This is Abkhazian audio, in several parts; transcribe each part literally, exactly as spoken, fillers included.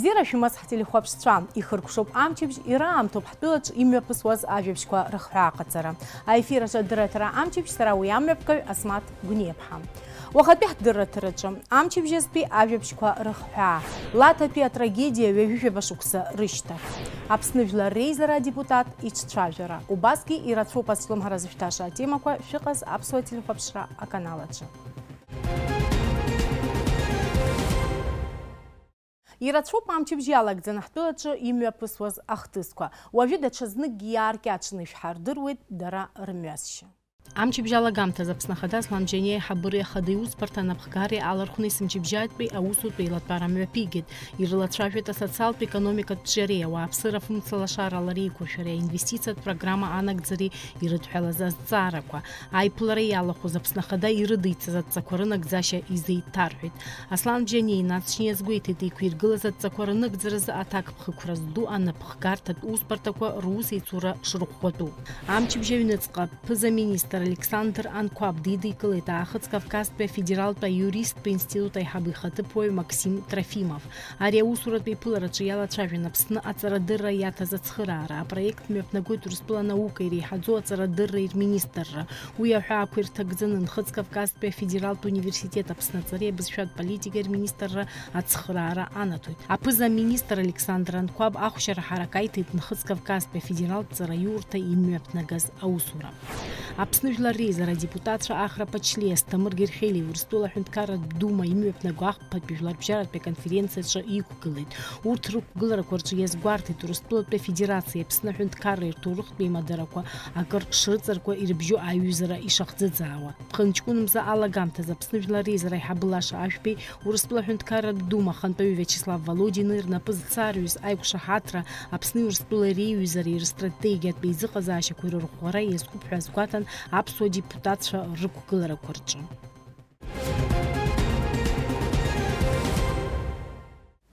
Бзиара шәымаз ҳтелехәаԥшцәа, ихыркәшоуп амчыбжь, ираамҭоуп ҳтәылаҿ имҩаԥысуаз ажәабжьқәа рыхҳәаа аҟаҵара. Аефир аҿы адырраҭара амчыбжь, сара уи амҩаԥгаҩ Асмаҭ Гәниаԥҳа. Уахатәи ҳдырраҭараҿы амчыбжьазтәи ажәабжьқәа рыхҳәаа, Лаҭатәи атрагедиа ҩажәижәаба шықәса рышьҭахь, Аԥсны Жәлар Реизара адепутат иҿцәажәара, убасгьы ирацәоуп азҿлымҳара зышәҭаша атемақәа, шәыҟаз аԥсуа телехәаԥшра аканал аҿы. Ирацәоуп амчыбжь иалагӡаны ҳтәылаҿы имҩаԥысуаз ахҭысқәа. Уажәы даҽазныкгьы иааркьаҿны ишәҳардыруеит дара рымҩасшьа. Амчыбжь алагамҭазы Аԥсны Ахада Аслан Џьаниа аиҳабыреи ахада иусбарҭа анапхгареи алархәны есымчыбжьаатәи аусутә еилатәара мҩаԥигеит. Ирылацәажәеит асоциалтә-економикатә ҿиареи, ауааԥсыра фымцалашарала реиқәыршәареи, аинвестициатә программа анагӡареи ирыдҳәалаз азҵаарақәа. Аиԥылара иалахәыз Аԥсны Ахада ирыдиҵаз адҵақәа рынагӡашьа изеиҭарҳәеит. Аслан Џьаниа инаҵшьны иазгәеиҭеит, еиқәиргылаз адҵақәа рынагӡаразы аҭакԥхықәра зду анапхгарҭатә усбарҭақәа русеицура шрыӷәӷәатәу. Амчыбжь аҩныҵҟа ԥыза-министр Александр Анқәаб дидикылеит Аахыҵ Кавказтәи афедералтә аиуристтә институт аиҳабы ихаҭыԥуаҩ Максим Трофимов. Ари аусуратә еиԥылараҿы иалацәажәон Аԥсны аҵарадырра иаҭаз ацхыраара, апроект мҩаԥнагоит Урыстәыла анаукеи иреиҳаӡоу аҵарадырреи рминистрра. Уи аҳәаақәа ирҭагӡаны Нхыҵ Кавказтәи афедералтә университет Аԥсны аҵареи абызшәатә политикеи рминистрра ацхыраара анаҭоит. Аԥыза-министр Александр Анқәаб ахәшьара ҳарак аиҭеит Нхыҵ Кавказтәи афедералтә ҵараиурҭа имҩаԥнагаз аусура. Аԥсны Жәлар Реизара адепутатцәа Ахра Ԥачлиа, Асҭамыр Герхелиа Урыстәыла Аҳәынҭқарратә Дума имҩаԥнаго ахԥатәи жәларбжьаратәи аконференциаҿы иқәгылеит. Урҭ рықәгыларақәа рҿы иазгәарҭеит Урыстәылатәи Афедерациеи Аԥсны Аҳәынҭқарреи рҭоурыхтә еимадарақәа акыр шрыҵаркуа ирыбжьоу аиҩызара ишахӡыӡаауа. Ԥхынҷкәын мза алагамҭазы Аԥсны Жәлар Реизара аиҳабы Лаша Ашәбеи Урыстәыла Аҳәынҭқарратә Дума ахантәаҩы Виачеслав Володиеи рнапы зцарҩыз аиқәшаҳаҭра Аԥсни Урыстәылеи реиҩызареи рыстратегиатә еизыҟазаашьақәеи рырӷәӷәара иазкуп ҳәа азгәаҭан аԥсуа депутатцәа рықәгыларақәа рҿы.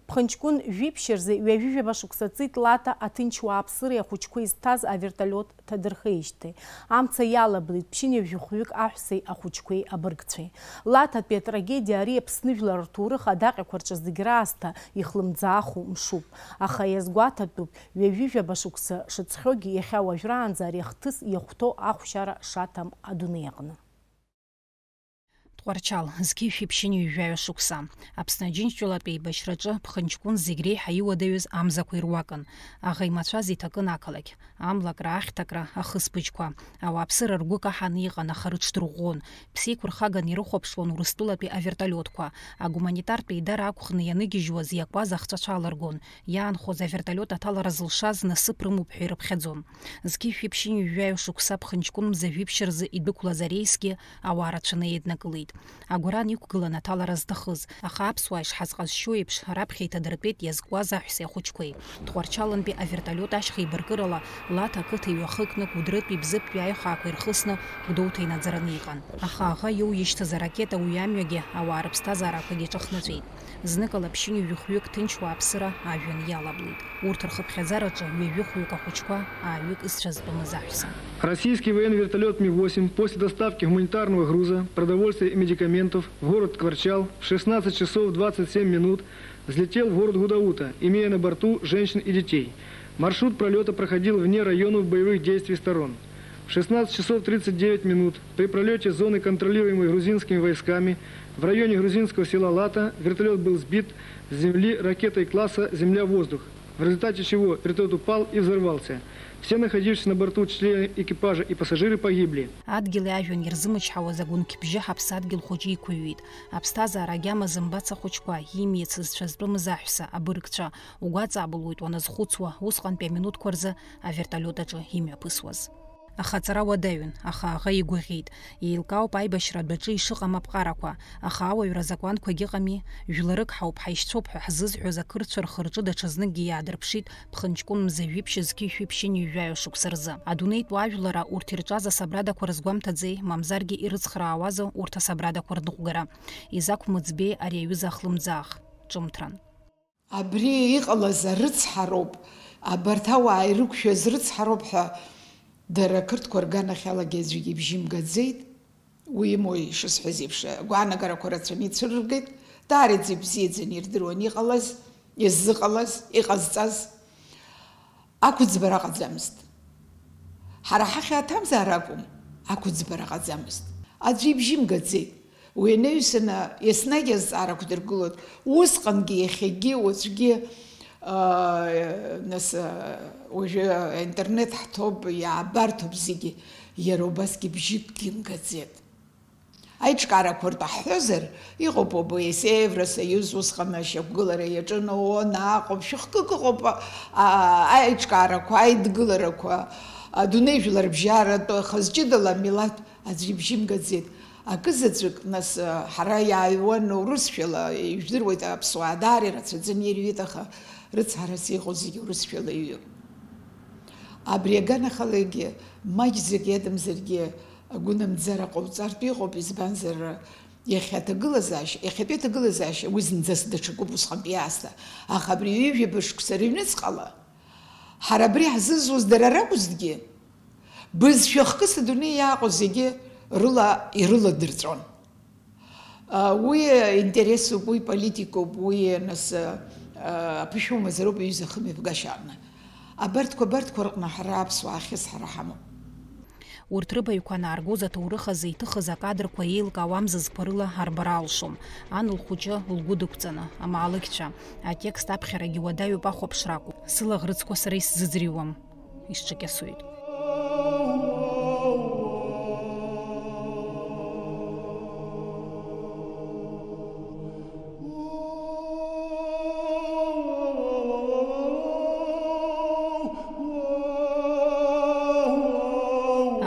Ԥхынҷкәын жәиԥшь рзы ҩажәижәаба шықәса ҵит Лаҭа аҭынч уааԥсыреи ахәыҷқәеи зҭаз аверталиот ҭадырхеижьҭеи. Амца иалаблит ԥшьынҩажәи хәҩык аҳәсеи ахәыҷқәеи абыргцәеи. Лаҭатәи атрагедиа ари Аԥсны жәлар рҭоурых адаҟьақәа рҿы зегь раасҭа ихлымӡааху мшуп. Аха иазгәаҭатәуп, ҩажәижәаба шықәса шыҵхьоугьы иахьа уажәраанӡа ари ахҭыс иахәҭоу ахәшьара шаҭам адунеи аҟны. Тҟәарчал, зқьи жәшәи ԥшьынҩажәаҩа шықәса. Аԥсны Аџьынџьтәылатә еибашьраҿы ԥхынҷкәын зегь реиҳа иуадаҩыз амзақәа ируакын. Аӷа имацәаз иҭакын ақалақь, амлакра, ахьҭакра, ахысбыжьқәа. Ауааԥсыра ргәы каҳаны иҟан, аха рыҽдырӷәӷәон. Ԥсеиқәырхаган ирыхәаԥшуан Урыстәылатәи аверталиотқәа. Агуманитартә еидара ақәхны ианыгьежьуаз иакуаз ахҵәацәа алыргон. Иаанхоз аверталиот аҭалара зылшаз насыԥ рымоуп ҳәа ирыԥхьаӡон. Зқьи жәшәи ԥшьынҩажәаҩа шықәса ԥхынҷкәын мза жәиԥшь рзы идәықәлаз ареисгьы ауаа рацәаны еиднакылеит. Агәаран иқәгылан аҭалара зҭахыз, аха аԥсуаа ишҳазҟазшьоу еиԥш, раԥхьа иҭадыртәеит иазкуаз аҳәсеи ахәыҷқәеи. Тҟәарчалантәи аверталиот ашьха еибаркырала Лаҭа ақыҭа иҩахыкны, Гәыдрытәи Бзыԥтәи аихаақәа ирхысны, Гәдоуҭа инаӡараны иҟан. Аха аӷа иоуишьҭыз аракета уи амҩагьы, ауаа рыԥсҭазаарақәагьы ҿахнаҵәеит. Зныкала ԥшьынҩажәи хәҩык ҭынч уааԥсыра ажәҩан иалаблит. Урҭ рхыԥхьаӡараҿы ҩажәи хәҩык ахәыҷқәа, ааҩык зцәазтәымыз аҳәса. Российский военный вертолет Ми восемь после доставки гуманитарного груза, продовольствия и медикаментов в город Тҟварчал в шестнадцать часов двадцать семь минут взлетел в город Гудаута, имея на борту женщин и детей. Маршрут пролёта проходил вне районов боевых действий сторон. В шестнадцать часов тридцать девять минут при пролёте зоны, контролируемой грузинскими войсками, в районе грузинского села Лата вертолёт был сбит с земли ракетой класса «Земля-воздух», в результате чего вертолёт упал и взорвался. Все находившиеся на борту члены экипажа и пассажиры погибли. Адгьыли ажәҩани ирзымчҳауаз агәынқьбжьы ҳаԥсадгьыл хәыҷы иқәыҩит. Аԥсҭазаара агьама зымбац ахәыҷқәа, имиц зцәазтәымыз аҳәса, абыргцәа, угәаҵа абылуеит уаназхәыцуа, усҟантәи аминуҭқәа рзы аверталиот аҿы имҩаԥысуаз. Аха аҵара уадаҩын, аха аӷа игәаӷьит. Еилкаауп аибашьра адәаҿы ишыҟам аԥҟарақәа, аха ауаҩра азакәанқәагь ыҟами, жәларык ҳауп, ҳаишьцәоуп ҳәа ҳзызҳәоз ақырҭцәа рхы-рҿы даҽазныкгьы иаадырԥшит ԥхынҷкәын мза жәиԥшь зқьи жәшәи ԥшьынҩажәаҩа шықәса рзы. Адунеитә уаажәлар ара урҭ ирҿаз асабрадақәа рызгәамҭаӡеи, мамзаргьы ирыцхраауазу урҭ асабрадақәа рныҟәгара? Изақәмыӡбеи ари аҩыза ахлымӡаах? Ҿымҭран. Абри иҟалаз арыцҳароуп, абарҭ ауаа ирықәшәаз рыцҳароуп ҳәа дара ақырҭқәа рганахьалагьы аӡәгьы ибжьы имгаӡеит. Уи имои, ишысҳәаз еиԥш, агәаанагарақәа рацәаны ицәырыргеит. Даараӡа ибзиаӡаны ирдыруан иҟалаз. иззыҟалаз, иҟазҵаз, ақәыӡбара ҟаӡамызт. Ҳара ҳахь аҭамзаара акәым, ақәыӡбара ҟаӡамызт. Аӡәы ибжьы мгаӡеит. Уи анаҩсаны еснагь азҵаарақәа дыргылоит. Усҟангьы, иахьагьы, уаҵәгьы, аа, нас, уажәы аинтернет ҳҭоуп, иаабарҭоуп зегьы, иара убасгьы бжьыкгьы мгаӡеит. Аиҿкаарақәа ртәы ҳҳәозар, иҟоуп обои Евросоюз усҟан ашьақәгылара иаҿын, ООН аҟоуп, шәыхкык ыҟоуп, а, аиҿкаарақәа, аидгыларақәа, адунеи жәларбжьаратәы, хаз ҷыдала амилаҭ аӡәы ибжьы мгаӡеит. Акызаҵәык, нас, ҳара иааҩуан урысшәала, ижәдыруеит, аԥсуаа даара ирацәаӡаны ирҩит, аха рыцҳарас иҟоу зегьы урысшәала иҩуп. Абри аганахалагьы маҷӡак иадамзаргьы агәынамӡара ҟауҵартә иҟоуп, избанзар, иахьа аҭагылазаашьа, иахьатәи аҭагылазаашьа уи зынӡас даҽакуп усҟантәи аасҭа, аха абри ҩажәаба шықәса рыҩныҵҟала ҳара абри ҳзызуз дара ракәызҭгьы, бызшәа хкыс адунеи иааҟоу зегьы рыла ирыладырҵәон. Уи интересуп, уи политикоуп, уи, нас, аԥышәа умазароуп иҩыза ахымҩаԥгашьа аҟны. Абарҭқәа, абарҭқәа рҟны ҳара аԥсуаа ахьыс ҳара ҳамоуп. Урҭ рыбаҩқәа анааргоз аҭоурых азы иҭыхыз акадрқәа еилкаауа амзызқәа рыла арбара алшом. Ан лхәыҷы лгәы дықәҵаны, амаалықьцәа, атекст аԥхьарагьы уадаҩуп ахәаԥшра акәу. Сылаӷырӡқәа сара исзыӡырҩуам. Исҿакьасоит.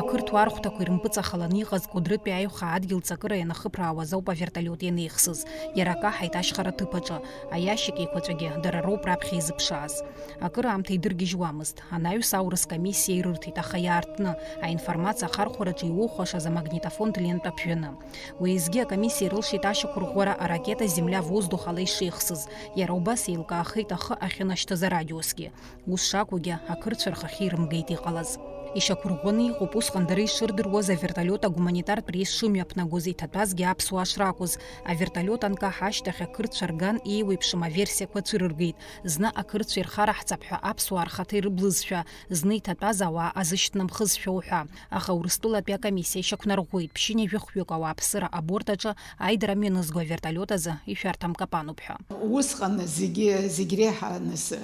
Ақырҭуа архәҭақәа ирымпыҵахаланы иҟаз Кәыдрытәи аиха адгьыл ҵакыра ианахыԥраауаз ауп аверталиот ианеихсыз. Иара акаҳаит ашьхара ҭыԥ аҿы, аиашьык еиқәаҵәагьы дара роуп раԥхьа изыԥшааз. Акыраамҭа идыргьежьуамызт. Анаҩс аурыс комиссиа ирырҭеит, аха иаартны, аинформациа ахархәараҿы иухәашаз амагнитофонтә лента ԥжәаны. Уеизгьы акомиссиа ирылшеит ашьақәырӷәӷәара аракета Земля-воздух ала ишеихсыз. Иара убас еилкаахеит ахы ахьынашьҭыз арадиосгьы. Ус шакәугьы, ақырҭцәа рхахьы ирымгеит иҟалаз. Ишьақәырӷәӷәаны иҟоуп усҟан дара ишырдыруаз аверталиот агуманитартә рейс шымҩаԥнагоз, иҭатәазгьы аԥсуаа шракәыз. Аверталиот анкаҳа ашьҭахь ақырҭцәа рган еиуеиԥшым аверсиақәа цәырыргеит. Зны ақырҭцәа ирхараҳҵап ҳәа аԥсуаа рхаҭа ирыблызшәа, зны иҭатәаз ауаа азышьҭнамхызшәа уҳәа. Аха Урыстәылатәи акомиссиа ишьақәнарӷәӷәеит, ԥшьынҩажәи хәҩык ауааԥсыра аборт аҿы аидара мҩанызго аверталиот азы ишәарҭам капануп ҳәа. Усҟан зегьы, зегь реиҳа нас,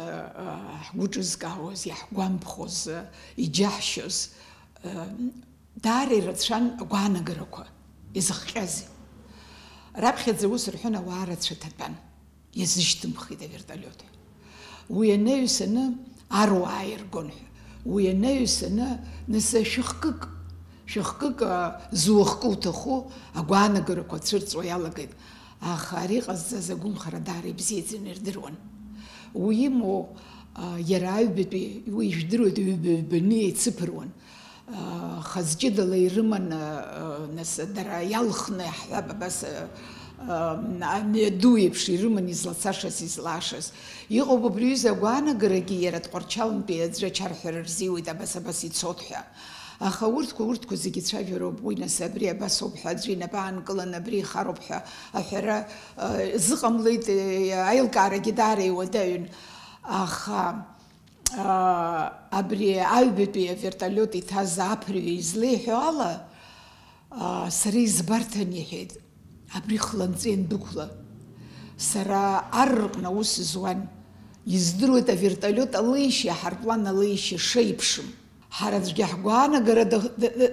ҳгәы ҿызкаауаз, иаҳгәамԥхоз, иџьаҳшьоз, даара ирацәан агәаанагарақәа изыхҟьази. Раԥхьаӡа ус рҳәон, ауаа рацәа ҭатәан. Иазышьҭымхит аверталиот ҳәа. Уи анаҩсаны аруаа иргон ҳәа. Уи анаҩсаны, нас, шәыхкык, шәыхкык, а, зуахкы уҭаху агәаанагарақәа цәырҵуа иалагеит. Аха ари ҟазҵаз агәымхара даара ибзиаӡаны ирдыруан. Уи имоу, а, иара аҩбатәи, уи ижәдыруеит, ҩба-ҩбаны еицыԥыруан. Хаз ҷыдала ирыман, нас, дара иалхны, иаҳҳәап, абас, амҩаду еиԥш ирыман излацашаз, излаашаз. Иҟоуп убри аҩыза агәаанагарагьы, иара Тҟәарчалнтәи аӡәы ачарҳәара рзиуеит, абас, абас ицот ҳәа. Аха урҭқәа, урҭқәа зегьы цәажәароуп, уи, нас, абри абас ауп ҳәа аӡәы инапы аанкылан, абри ихароуп ҳәа аҳәара, а, зыҟамлеит, а, аилкаарагьы даара иуадаҩын. Аха Абри аҩбатәи аверталиот иҭаз аԥырҩы излеиҳәо ала, сара избарҭан, иҳәеит, абри хланҵы иандәықәла. Сара ар рҟны аус зуан. Издыруеит аверталиот алеишьеи аҳарплан алеишьеи шеиԥшым. Ҳара аӡәгьы ҳгәаанагара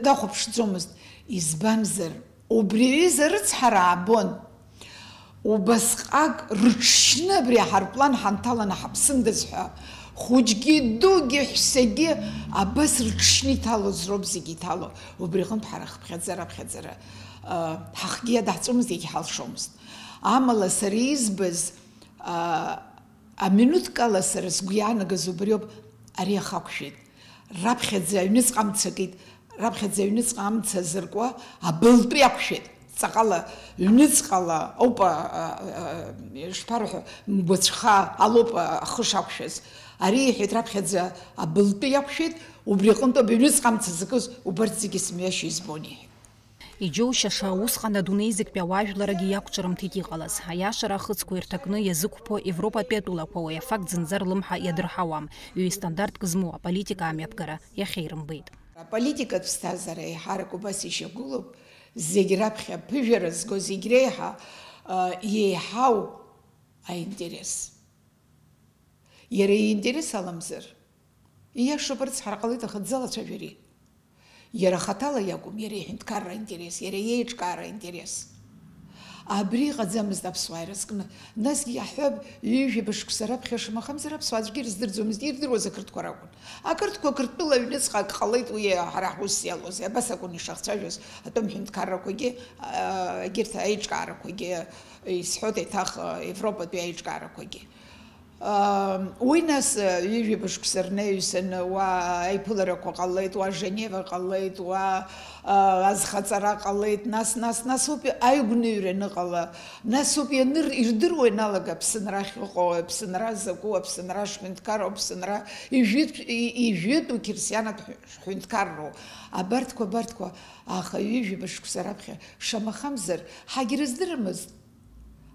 дахәаԥшӡомызт, избанзар, Убри аҩыза рыцҳара аабон. Убасҟак рыҽшьны абри аҳарплан ҳанҭаланы ҳаԥсындаз ҳәа, хәыҷгьы, дугьы, ҳәсагьы абас рыҽшьны иҭалоз роуп зегьы иҭало. Убри аҟынтә ҳара хыԥхьаӡа раԥхьаӡара, а, ҳахгьы иадаҳҵомызт, иагьҳалшомызт. Амала сара избаз, а, аминуҭк ала сара сгәы иаанагаз убриоуп, ари ахы ақәшәеит. Раԥхьаӡа аҩныҵҟа амца акит, раԥхьаӡа аҩныҵҟа амца азыркуа абылтәы иақәшәеит. Ҵаҟала, ҩныҵҟала ауп, а, а, а, ишԥарҳәо, мгәацәха алоуп, а, ахы шақәшәаз. Ари иҳәеит, раԥхьаӡа абылтәы иақәшәеит, убри аҟынтә ауп аҩныҵҟа амца зкыз, убарҭ зегьы сымҩашьо избон, иҳәеит. Иџьоушьаша, усҟан адунеи зегьтәи ауаажәларагьы иақәҿырымҭит иҟалаз. Аиашара ахыцқәа ирҭакны иазықәԥо Европатәи атәылақәа уи афакт зынӡа рлымҳа иадырҳауам. Ҩеистандартк змоу аполитика амҩаԥгара иахьа ирымбеит. Аполитикатә ԥсҭазаара еиҳарак убас ишьақәгылоуп, зегь раԥхьа аԥыжәара зго, зегь реиҳа, а, еиҳау аинтерес. Иара иинтерес аламзар, ииашоуп, рыцҳара ҟалеит, аха дзалацәажәари? Иара хаҭала иакәым, иара иҳәынҭқарра аинтерес, иара иеиҿкаара аинтерес. Абри иҟаӡамызт аԥсуаа ирызкны. Насгьы иаҳҳәап, ҩажәаба шықәса раԥхьа шамахамзар аԥсуаа аӡәгьы ирыздырӡомызт, ирдыруаз ақырҭқәа ракәын. Ақырҭқәа Қырҭтәыла аҩныҵҟа ак ҟалеит, уи ҳара ҳус иалоузеи, абас акәын ишахцәажәоз, атәым ҳәынҭқаррақәагьы, а, егьырҭ аиҿкаарақәагьы, исҳәоит еиҭах, а, Европатәи аиҿкаарақәагьы. Ам, уи нас, а, ҩажәаба шықәса рнаҩсан уа аиԥыларақәа ҟалеит, уа Женева ҟалеит, уа, а, азхаҵара ҟалеит, нас, нас, нас ауп аигәныҩра аныҟала, нас ауп ианыр-, ирдыруа ианалага Аԥсынра ахь ыҟоу, Аԥсынра закәу, Аԥсынра шҳәынҭқарроу, Аԥсынра ижәытә, и-, ижәытәу қьырсианатә ҳәы-, ҳәынҭқарроу. Абарҭқәа, абарҭқәа, аха ҩажәаба шықәса раԥхьа, шамахамзар, ҳагьрыздырамызт.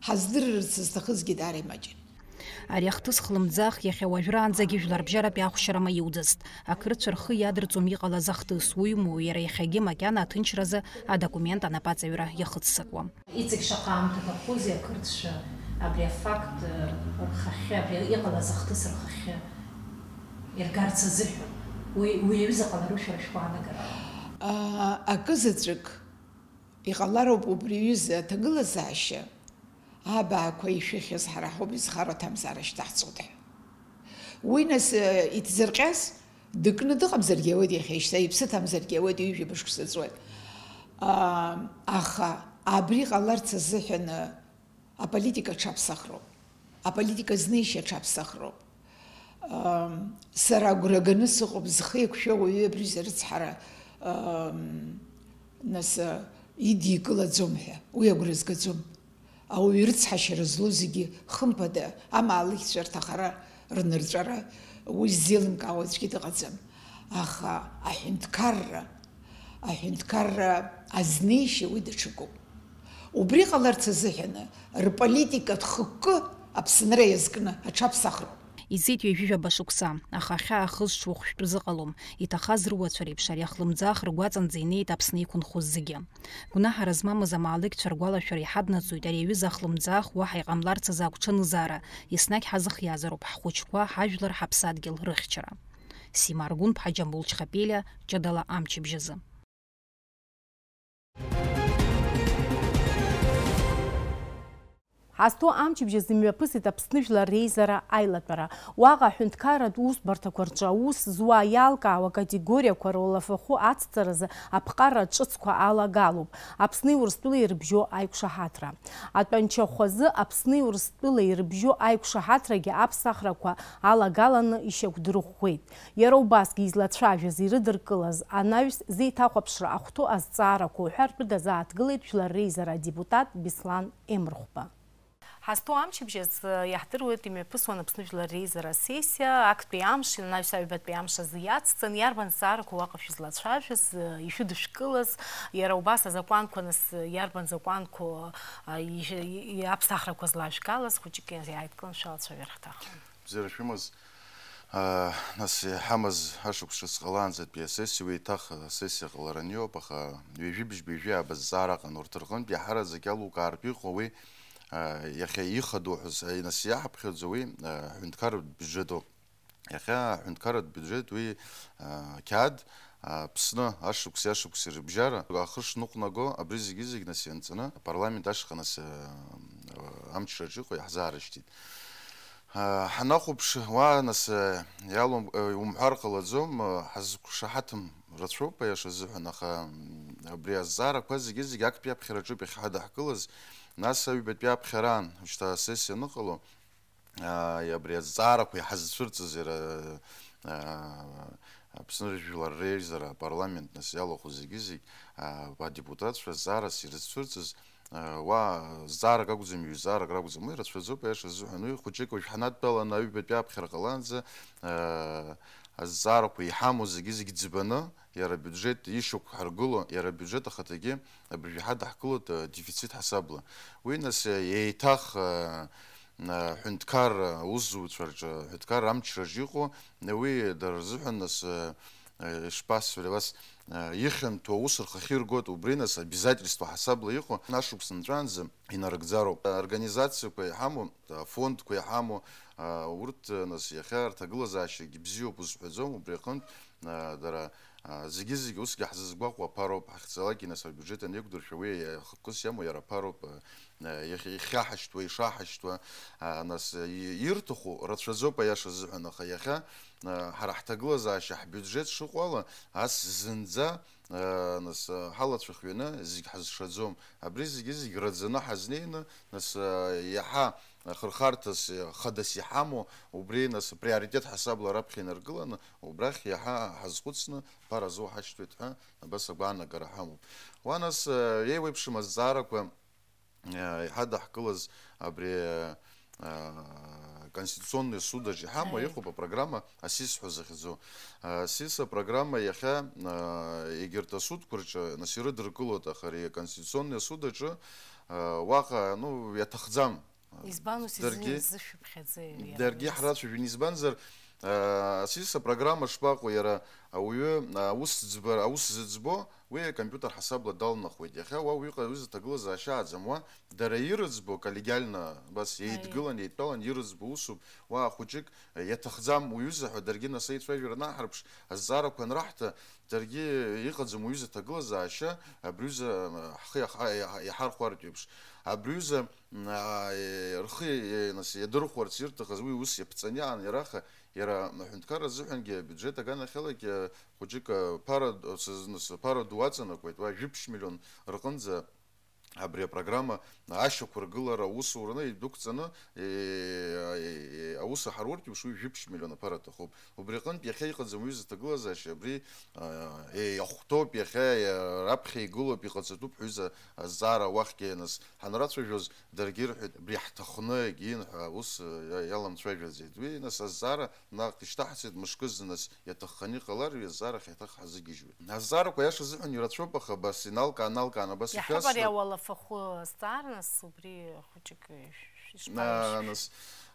Ҳаздырырц зҭахызгьы даара имаҷын. Ари ахҭыс хлымӡаах иахьа уажәраанӡагьы жәларбжьаратәи ахәшьара маиуӡацт. Ақырҭцәа рхы иадырҵом иҟалаз ахҭыс, уимоу, иара иахьагьы макьана аҭынчразы адокумент анапаҵаҩра иахыццакуам. Иҵегь шаҟа аамҭа ҭахузеи ақырҭцәа абри афакт, э, рхахьы, абри иҟалаз ахҭыс рхахьы иргарц азыҳәан. Уи, уи аҩыза ҟалару шәара шәгәаанагарала? Аа, акы заҵәык иҟалароуп убри аҩыза аҭагылазаашьа, абаақәа ишәыхьыз ҳара ҳауп изхароу аҭамзаара шьҭаҳҵоит ҳәа. Уи нас, э, иҭзырҟьаз дыкны дыҟамзаргьы ауеит, иахьа ишьҭа иԥсы ҭамзаргьы ауеит, ҩажәа мышқәа ҵуеит. Аа, аха абри ҟаларц азыҳәан, э, аполитика аҽаԥсахроуп. Аполитика знеишьа аҽаԥсахроуп. Ам, сара агәра ганы сыҟоуп, зхы еиқәшәо ауаҩы абри зарыцҳара, ам, нас, а, идикылаӡом ҳәа. Уи агәра згаӡом. Ауаҩы рыцҳашьара злоу зегьы, хымԥада, амаалықьцәа рҭахара, рнырҵәара, уи ззеилымкаауа аӡәгьы дыҟаӡам. Аха аҳәынҭқарра, аҳәынҭқарра азнеишьа уи даҽакуп. Убри ҟаларц азыҳәаны, рполитикатә хықәкы Аԥсынра иазкны аҽаԥсахроуп. Иҵит ҩажәижәаба шықәса, аха ахьаа хызҽу хәшәтәы зыҟалом, иҭахаз руацәа реиԥш ари ахлымӡаах ргәаҵанӡа инеит Аԥсны иқәынхоз зегьы. Гәнаҳара змамыз амаалықьцәа ргәалашәара иҳаднаҵоит ари аҩыза ахлымӡаах уаҳа иҟамларц азы агәҽанызаара, еснагь ҳазыхиазароуп ҳхәыҷқәа, ҳажәлар, ҳаԥсадгьыл рыхьчара. Сима Аргәынԥҳа, Џьамбул Чхапелиа, ҷыдала амчыбжь азы. Ҳазҭоу амчыбжь азы имҩаԥысит Аԥсны Жәлар Реизара аилатәара. Уаҟа аҳәынҭқарратә усбарҭақәа рҿы аус зуа иалкаауа акатегориақәа рылафахәы ацҵаразы аԥҟара ҿыцқәа алагалоуп. Аԥсни Урыстәылеи ирыбжьоу аиқәшаҳаҭра. Атәанчахәазы Аԥсни Урыстәылеи ирыбжьоу аиқәшаҳаҭрагьы аԥсахрақәа алагаланы ишьақәдырӷәӷәеит. Иара убасгьы излацәажәаз, ирыдыркылаз анаҩс зеиҭахәаԥшра ахәҭоу азҵаарақәа уҳәартә дазааҭгылеит Жәлар Реизара адепутат Беслан Емрхәба. Ҳазҭоу амчыбжь азы иаҳдыруеит, имҩаԥысуан Аԥсны Жәлар Реизара асессиа, актәи амш, анаҩс аҩбатәи амш азы иацҵан, иарбан зҵаарақәа уаҟа шәызлацәажәаз, ишәыдышәкылаз, иара убас азакәанқәа, нас, иарбан закәанқәоу, а, ишьа-, и-, и-, аԥсахрақәа злажәгалаз, хәыҷык иааидкылан шәалацәажәар ҳҭахын. Бзиара шәымаз. Аа, нас иҳамаз ашықәс ҿыц ҟалаанӡатәи асессиа, уи еиҭах асессиа ҟалараны иоуп, аха ҩажәи бжьба ҩажәи ааба зҵаара ыҟан, урҭ рҟынтә иаҳараӡак иалукаартә иҟоу уи, аа, иахьа ихадоу ҳәа, нас иаҳаԥхьаӡо уи, аа, аҳәынҭқарратә бюджетоуп. Иахьа аҳәынҭқарратә бюджет уи, аа, қьаад, аа, Аԥсны ашықәси ашықәси рыбжьара ахы шныҟәнаго, абри зегьы-зегь нас ианҵаны апарламент ашҟа нас, аа, амчраҿы иҟоу иаҳзаарышьҭит. Ҳанахәаԥш, уа, нас, иалоу, умҳәар ҟалаӡом, ҳазқәшаҳаҭым рацәоуп, аиаша азыҳәан, аха, м, абри азҵаарақәа зегьы-зегьы актәи аԥхьараҿоуп иахьҳадаҳкылаз, нас аҩбатәи аԥхьараан, шьҭа асессиа аныҟало, а, абри азҵаарақәа иҳазцәырҵыз иара, а, Аԥсны Жәлар Реизара апарламент, нас, иалахәу зегьы-зегь, а, адепутатцәа зҵаарас ирызцәырҵыз, Уа зҵаарак акәӡам, ҩ-зҵаарак ракәӡам, уи рацәаӡоуп, аиаша азыҳәан. Уи хәыҷык уажә ҳанадтәаланы аҩбатәи аԥхьара ҟалаанӡа, азҵаарақәа иҳамоу зегьы-зегь ӡбаны, иара абиуџьеҭ ишьақәҳаргыло, иара абиуџьеҭ ахаҭагьы абыржәы иҳадаҳкылоит, э, дефицит ҳасабла. Уи, нас, э, еиҭах, э, э, ҳәынҭқарра аусзуҩцәа рҿы, ҳәынҭқарра амчраҿы иҟоу, э, уи дара рзыҳәан, нас, э, э, ишԥасҳәари, абас, э, ихьанҭоу аус рхахьы иргоит, убри, нас, обязательство ҳасабла иҟоу, ашықәс нҵәаанӡа инарыгӡароуп. Организациақәа иҳамоу, афондқәа иҳамоу, а, урҭ, нас, иахьа рҭагылазаашьагьы бзиоуп узҳәаӡом, убри аҟынтә, а, дара, а, зегьы-зегьы усгьы ҳзызгәаҟуа аԥароуп, ҳахьцалакгьы, нас, абиуџьет анеиқәдыршәа, уи иахкыс иамоу иара аԥароуп, а, иахьа-, иахьаҳашьҭуа, ишаҳашьҭуа, а, нас, и-, ирҭаху рацәаӡоуп, аиаша азыҳәан, аха иахьа, а, ҳара ҳҭагылазаашьа, ҳбиуџьет шыҟоу ала, ас зынӡа, нас, ҳалацәа хҩаны зегь ҳазшаӡом. Абри зегьы-зегь раӡаны ҳазнеины, нас, иаҳа хырхарҭас, хадас иҳамоу, убри, нас, приоритет ҳасабла раԥхьа инаргыланы, убрахь иаҳа ҳазхәыцны, ԥара зоу ҳашьҭуеит ҳәа абас агәаанагара ҳамоуп. Уа, нас, еиуеиԥшым азҵаарақәа, иҳадаҳкылаз абри, а, Конституционный суд аҿы иҳамоу, аи, иҟоуп апрограмма асис ҳәа захьӡу. А, асис апрограмма иахьа, а, егьырҭ асудқәа рҿы, нас, ирыдыркылоит, аха ари Конституционный асуд аҿы, а, уаҟа, ну, иаҭахӡам. Избан ус изы-, даргьы, изышәыԥхьаӡеи иара даргьы ус? Ҳрацәажәон, избанзар, а, асис апрограмма шԥаҟоу, иара ауаҩы, а, аус ӡбара, аус зыӡбо, уи акомпиутер ҳасабла далнахуеит. Иахьа уа уиҟа аҩыза ҭагылазаашьа ааӡам, уа дара ирыӡбо, коллегиально абас, аи, еидгылан, еидтәалан ирыӡбо усуп, уа хәыҷык, э, иаҭахӡам уҩыза ҳәа даргьы, нас, аицәажәара анаҳарԥш, азҵаарақәа анраҳҭа, даргьы иҟаӡам уҩыза ҭагылазаашьа, абри аҩыза, э, ҳхы иаха-, иаҳ-, иаҳархәартә еиԥш. Абри аҩыза, м, а, э, рхы, э, нас, иадырхәарц ирҭахыз уи ус иаԥҵаны иаан, иара аха, иара аҳәынҭқарра азыҳәангьы абиуџьет аганахьалагьы, э, хәыҷык, э, ԥара д-, сыз-, нас, ԥара ду аҵанакуеит, уа жәиԥшь миллион рҟынӡа абри апрограмма ашьақәыргылара аусураны идәықәҵаны, е, е, аус аҳаруртә еиԥш уи жәиԥшь миллион аԥара аҭахуп. Убри аҟынтә иахьа иҟаӡам уҩыза ҭагылазаашьа, абри, а, е, иахәҭоуп, иахьа, е, раԥхьа игылоуп, иҟаҵатәуп ҳәа ҩыза азҵаара уахьгьы, нас, ҳанрацәажәоз, даргьы ирҳәеит, абри ҳҭахны егьин ҳәа ус, э, иа-, иаламцәажәаӡеит. Уи, нас, азҵаара наҟ ишьҭаҳҵеит, мышкы зны, нас, иаҭахханы иҟалар, уи азҵаарахь еиҭах ҳазыгьежьуеит. Азҵаарақәа, аиаша азыҳәан, ирацәоуп, аха абас иналкаан-алкааны абас ишәасҳәоит. Иаҳҳәап, ари ауалафахәы азҵаара, нас, убри хәыҷык ишԥаҩышәшәо? Нас,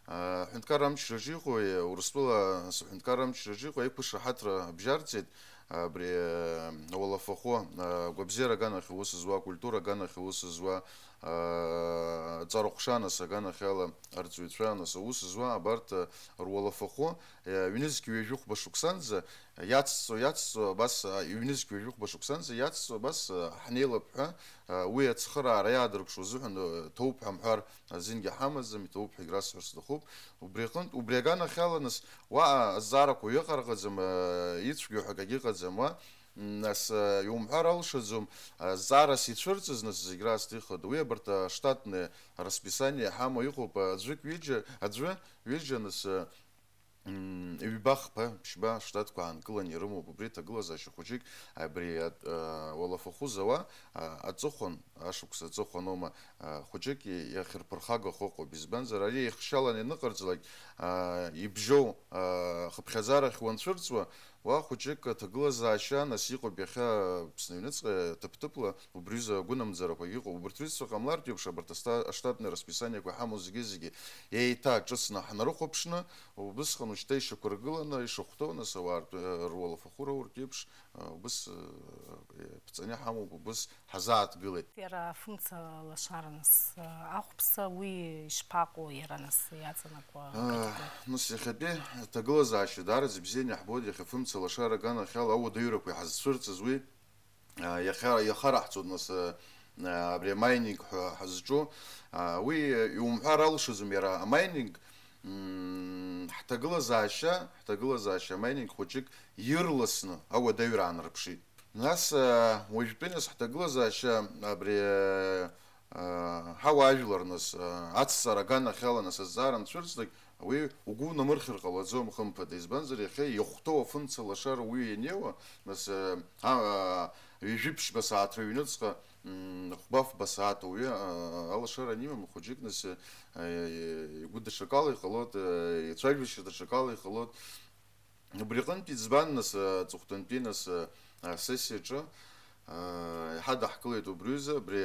а, ҳәынҭқарра амчраҿы иҟоу, Урыстәыла, нас, аҳәынҭқарра амчраҿы иҟоу аиқәышаҳаҭра бжьарҵеит. Абри, э, ауалафахәы, э, агәабзиара аганахь аус зуа, акультура аганахь аус зуа, э, аҵарахәша, нас, аганахьала арҵаҩцәа, нас, аус зуа, абарҭ, э, руалафахәы, э, ҩнызқь ҩажәи хәба шықәсанӡа иацҵо, иацҵо, абас, э, ҩнызқь ҩажәи хәба шықәсанӡа иацҵо, абас, э, ҳнеилап ҳәа, э, уи ацхыраара иаадыркшо азыҳәан, э, ҭоуп ҳәа амҳәар азингьы ҳамаӡам, иҭоуп ҳәа егьрасҳәар сҭахуп. Убри аҟынтә, убри аганахьала, нас, уаҟа азҵаарақәа ҩыҟарҟаӡам, э, ицәгьоу ҳәа акагьы ыҟаӡам, уа, м, нас, э, иумҳәар алшаӡом, э, зҵаарас ицәырҵыз, нас, зегь раасҭа ихадоу. Уи абарҭ аштатное расписание ҳамоу иҟоуп, э, аӡәык ҩыџьа, аӡәы ҩыџьа, нас, э, м, ҩба-хԥа, ԥшьба аштатқәа аанкыланы ирымоуп. Убри аҭагылазаашьа хәыҷык, абри, э, уалафахәы зауа, э, аҵыхәан, ашықәс аҵыхәаноума, а, хәыҷык иахьырԥырхагахо ыҟоуп. Избанзар, ари еихшьаланы ианыҟарҵалак, а, ибжьоу, а, хыԥхьаӡарахь уанцәырҵуа, уа хәыҷык аҭагылазаашьа, нас, иҟоуп иахьа Аԥсны аҩныҵҟа ҭыԥ-ҭыԥла убри аҩыза агәынамӡарақәагьы ыҟоуп. Убарҭ рҩызцәа ҟамлартә еиԥш, абарҭ аста-, аштатные расписаниақәа иҳамоу зегьы-зегьы еиҭа ҿыцны ҳнарыхәаԥшны, убысҟан ушьҭа ишьақәыргыланы, ишахәҭоу, нас, ауаа ртәы-, руалафахәы роуртә еиԥш, а, убыс, а, ԥҵаны иҳамоуп, убыс ҳазааҭгылеит. Иара фымца лашара, нас, ахәԥса уи ишԥаҟоу иара, нас, иаҵанакуа, а, акатегориа? Нас, иахьатәи аҭагылазаашьа даараӡа ибзианы иаҳбоит, иахьа фымца лашара аганахьала ауадаҩрақәа иҳазцәырҵыз уи, а, иахьа, иахараҳҵоит, нас, а, абри амайнинг ҳәа ҳазҿу, а, уи иумҳәар алшаӡом, иара амайнинг, м, ҳҭагылазаашьа, ҳҭагылазаашьа амайнинг хәыҷык ирласны ауадаҩра аанарԥшит. Нас, э, уажәтәи, нас, ҳҭагылазаашьа абри, э, ҳауаажәлар, нас, э, ацҵара аганахьала, нас, азҵаара анцәырҵлак, уи угәы унамырхьыр ҟалаӡом, хымԥада. Избанзар, иахьа иахәҭоу афымца лашара уаҩы ианеиуа, нас, э, а, а, ҩажәи ԥшьба сааҭ рыҩныҵҟа, м, хәба-фба сааҭ ауаҩы, а, алашара анимам, хәыҷык, нас, э, игәы даҽакала иҟалоит, э, ицәажәашьа даҽакала иҟалоит. Убри аҟынтә иӡбан, нас, аҵыхәтәантәи, нас, асессиаҿы, иҳадаҳкылеит убри аҩыза, абри,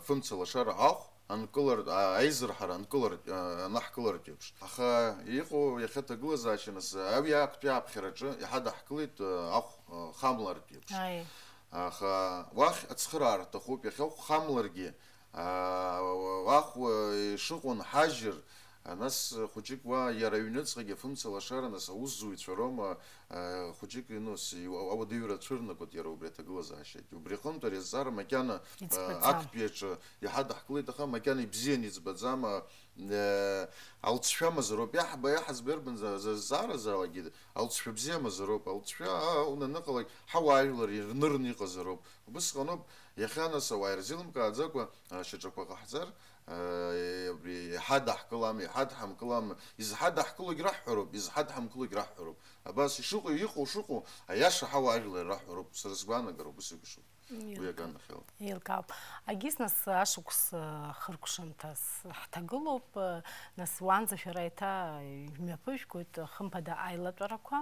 фымца лашара ахә анкылар-, аизырҳара анкылар-, анаҳкылартә еиԥш. Аха иҟоу иахьа аҭагылазаашьа, нас, уи актәи аԥхьараҿы иҳадаҳкылеит, ахә, хамлартә еиԥш. Аи. Аха уахь ацхыраара рҭахуп, иахьа ахә хамларгьы, Аа, уахә, э, ишыҟоу нҳажьыр, а, нас, э, хәыҷык уа иара аҩныҵҟагьы афымца лашара, нас, аусзуҩцәа роума, э, хәыҷык, ну, с-, иу-, ауадаҩра цәырнагоит иара убри аҭагылазаашьагьы. Убри аҟынтә ари азҵаара макьана, э, иӡбаӡам. Актәи аҿы иҳадаҳкылеит, аха макьана ибзианы иӡбаӡам, а, э, алҵшәа мазароуп. Иаҳба-, иаҳаӡбо иарбан за-, за-, зҵааразаалакгьы алҵшәа бзиа мазароуп. Алҵшәа, а, унаныҟалак, ҳауаажәлар ирнырны иҟазароуп. Убысҟаноуп, иахьа, нас, ауаа ирзеилымкааӡакәа, а, шьаҿақәа ҟаҳҵар, а, абри иҳадаҳкылам, иҳадҳамкылам, изҳадаҳкылогь раҳҳәароуп, изҳадҳамкылогь раҳҳәароуп. Абас ишыҟоу, иҟоу шыҟоу, аиаша ҳауаажәлар раҳҳәароуп, сара сгәаанагароуп, ус еиԥшуп. Уи аганахьала. Еилкаауп. Агьыс нас ашықәс, а, хыркәшамҭаз ҳҭагылоуп, а, нас уанӡа шәара еиҭа шәмҩаԥыжәгоит, хымԥада аилатәарақәа.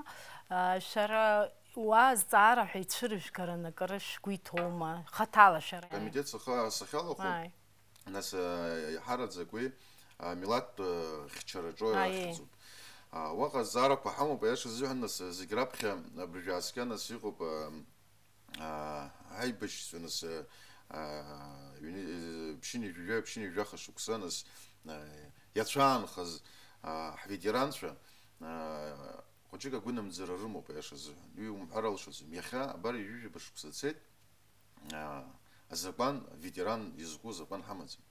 А, шәара уа зҵаара ҳәа ицәырыжәгараны акыр шәгәы иҭоума, хаҭала шәара? Акомитет саха-, сахьалахәу, Ааи. Нас, а, иаҳараӡак уи, а, милаҭтә, а, хьчараҿы Аиеи. Ахьӡуп. А, уаҟа азҵаарақәа ҳамоуп, аиаша азыҳәан, нас, зегь раԥхьа абыржәы ааскьа, нас, иҟоуп, а, а, аибашьцәа, нас, а, а, ҩни-, э, ԥшьынҩажәи жәаҩа, ԥшьынҩажәи жәаха шықәса, нас, а, иацәаанхаз, а, ҳветеранцәа, а, хәыҷык агәынамӡара рымоуп, аиаша азыҳәан. Уи умҳәар алшаӡом. Иахьа, абар, ҩажәижәаба шықәса цеит, аа, азакәан, ветеран изку азакәан ҳамаӡам.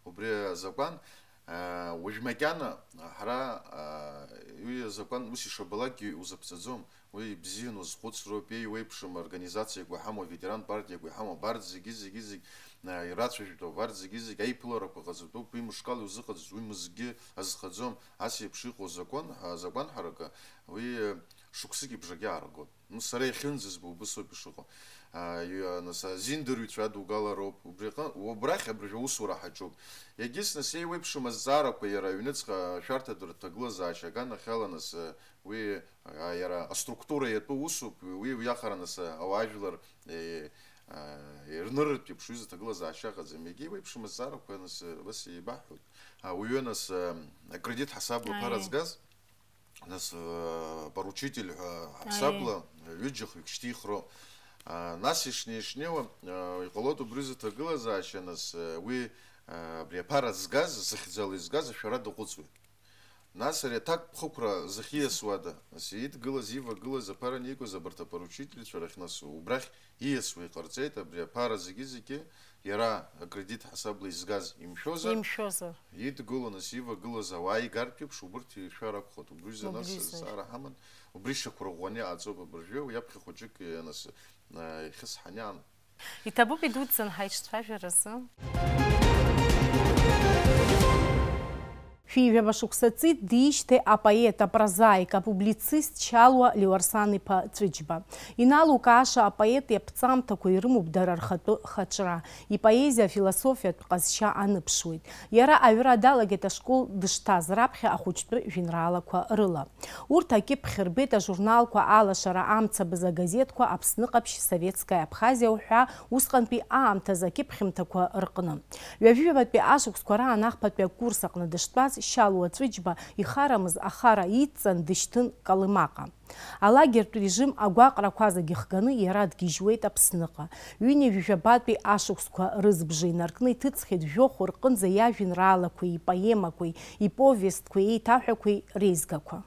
Убри азакәан, аа, уажә макьана ҳара, аа, уи азакәан ус ишабалакгьы узаԥҵаӡом. Уи ибзианы узхәыцроуп, еиуеиԥшым организациақәа иҳамоу, аветеран партиақәа иҳамоу, абарҭ зегьы, зегьы, зегь, аа, ирацәажәтәуп, абарҭ зегьы, зегь аиԥыларақәа ҟаҵатәуп, уи мышкала иузыҟаҵаӡом, уи мызкгьы азхаӡом. Ас еиԥш иҟоу азакәан, азакәан ҳаракы, уи, шықәсыки бжаки ааргоит. Ну, сара иахьынӡазбо убыс ауп ишыҟоу. А, ҩ-, нас, азиндырҩцәа адугалароуп. Убри аҟны, убрахь абыржәы аусура ҳаҿуп. Егьыс, нас, еиуеиԥшым азҵаарақәа иара аҩныҵҟа ашәарҭатә рҭагылазаашьа аганахьала, нас, уи, а, иара аструктура иатәу усуп, уи уиаҟара, нас, ауаажәлар, е, а, ирнырратә еиԥш уи зҭагылазаашьа ыҟаӡам. Егьа еиуеиԥшым азҵаарақәа, нас, абас еибаҳҳәоит. Ауаҩы, нас, а, акредит ҳасабла Аиеи. Ԥара згаз, Нас, э, поручитель ҳәа ҳаԥсабла, ҩыџьа-хҩык шьҭихроуп. А, нас ишнеи-шнеиуа, э, иҟалоит убри зыҭагылазаашьа, нас, э, уи, э, абри аԥара згаз, зыхьӡала изгаз ашәара даҟәыҵуеит. Нас ари аҭакԥхықәра зыхиасуада? Нас идгылаз, ивагылаз, аԥара аникуаз абарҭ апоручительцәа рахь, нас убрахь ииасуа иҟарҵеит, абри аԥара зегьы-зегьы иара акредит ҳасабла изгаз имшәозар, Имшәозар. Идгыло, нас, ивагылаз ауаа игартә еиԥш, убырҭ ишәар акәхоит. Убри рзы, нас, Убри рзы. Зҵаара ҳаман, убри шьақәырӷәӷәаны иҟаҵоуп абыржәы, уи аԥхьа хәыҷык, нас, э, ихьысҳаны иаан. Иҭабуп идуӡӡан ҳаиҿцәажәара азы. Шәи жәаба шықәса ҵит диижьҭеи апоет, апрозаик, апублицист Шьалуа Леуарсан-иԥа Ҵәыџьба. Иналукааша апоет иаԥҵамҭақәа ирымоуп дара рхатәы хаҿра, ипоезиа афилософиатә ҟазшьа аныԥшуеит. Иара аҩра далагеит ашкол дышҭаз раԥхьа ахәыҷтәы жәеинраалақәа рыла. Урҭ акьыԥхь рбеит ажурналқәа Алашара, Амцабз, агазеҭқәа, Аԥсны ҟаԥшь, Советская Абхазия уҳәа усҟантәи аамҭазы акьыԥхьымҭақәа рҟны. Ҩажәижәабатәи ашықәсқәа раан ахԥатәи акурс аҟны дыштәаз Шьалуа Ҵәыџьба ихарамыз ахара идҵан дышьҭын Калимаҟа. Алагертә режим агәаҟрақәа зегьы хганы иара дгьежьуеит Аԥсныҟа. Ҩынҩажәижәабатәи ашықәсқәа рызбжа инаркны иҭыҵхьеит жәохә рҟынӡа иажәеинраалақәеи, ипоемақәеи, иповестқәеи, еиҭаҳәақәеи реизгақәа.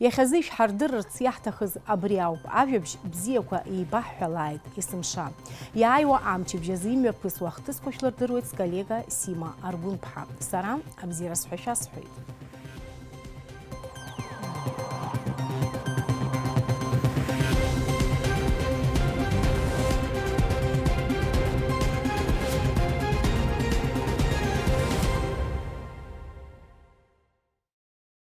Иахьазы ишәҳардырырц иаҳҭахыз абри ауп, ажәабжь бзиақәа еибаҳҳәалааит есымша. Иааиуа амчыбжь азы имҩаԥысуа ахҭысқәа шәлырдыруеит сколлега Сима Аргәынԥҳа. Сара абзиара сҳәа шәасҳәоит.